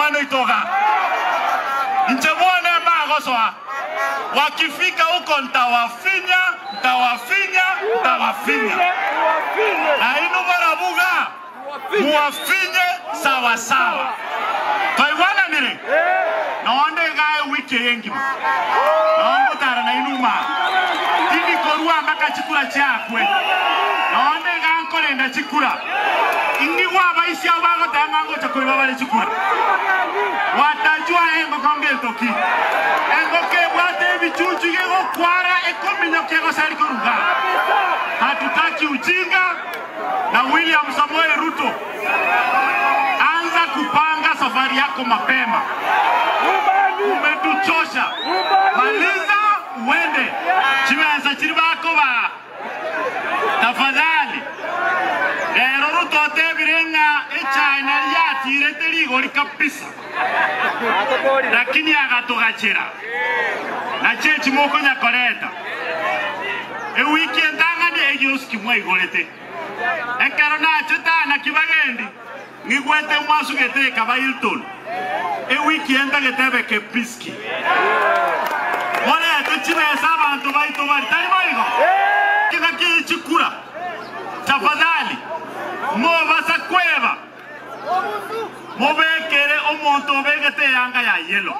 Omwana oito iga. Inche bwone mbagosoa, wakifika huko ntawafinya, ntawafinya, ntawafinya. Na inwe barabuga, muwafinye sawa sawa. Twaigwananire? Nonde iga ewiki eye engima, nongotara nainwe maa. Tindi korua mpaka chikura chiakwe. Nonde iga nkorenda chikura. Inigwe abaisia abwo bagoteba ng'a ngocha koiba bare chikura. Gwatajwa engoko ngento ki? Engoko ebwate ebichuchu iga egokwara ekominyokia egosari koruga. Hatutaki ujinga na William Samoei Ruto. Anza kupanga safari yako mapema. Umetuchosha. Maliza uende. Chibesa chiri bakobaa. Tafadhali, rero Ruto otebire ng'a echae nari yatirete rigori kabisa, lakini agatogachera nachio echi mokonya koreta. Ewiki entang'ani egioski mwaigorete. Ekero nachete aa naki bagendi, ng'igwete mwasugete ekaba Hilton. Ewiki entagete ebe Kempinski. Morete chibesa abanto baito bari, tari boigo? Engaki ye chikura, tafadhali, mobasa kweba, mobekere omonto obegete eyanga ya yellow.